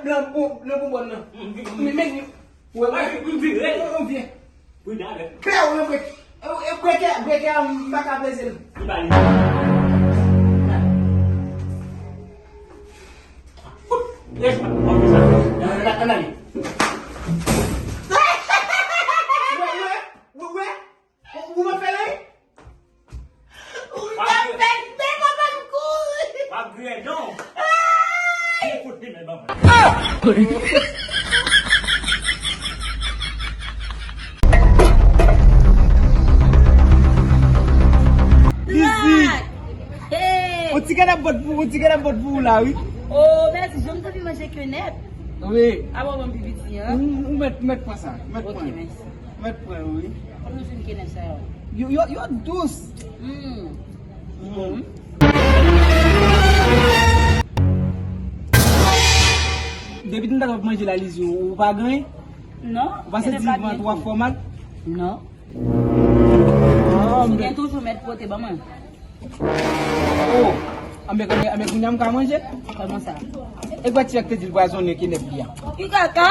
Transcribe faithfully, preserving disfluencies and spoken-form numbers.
Nan bon, nan bon bòn nan. Men, men, wè, wè. Ou vye. Pridan avèk. Klè, wè, wè. E, e, breke, breke a, m pa ka peze l. Li ba li. Fout. Rès pa. Ann ale. Wè, wè, wè, wè. Ou, ou mwen fè lè? Ou t ap fè papa m kouri. W ap griyen don. Ay! Ou fout li men ban mwen. Lizzy! Hey! On ti kenèp bòt pou, on ti kenèp bòt pou ou la, wi. Oh, mèsi, jòm te anvi manje kenèp. Wi. Apa w ban m pi piti, an? Ou, ou mèt, mèt pran sa, mèt pran. Ok, mèsi. Mèt pran yo, wi. Kòman nou jwenn kenèp sa yo? Yo, yo, yo dous. Mm. Mm. Depi m ta ap manje la, Lizzy, ou, ou pa griyen? Non. Ou pa santi kenèp la byen twò fò mal? Non. Ah, ou gen toujou mèt pote ban mwen. Oh, anben, anben, anben, kounye a m ka manje? Kòman sa? E kwa ti ak te di l pwazonnen kenèp li a? Ki kaka?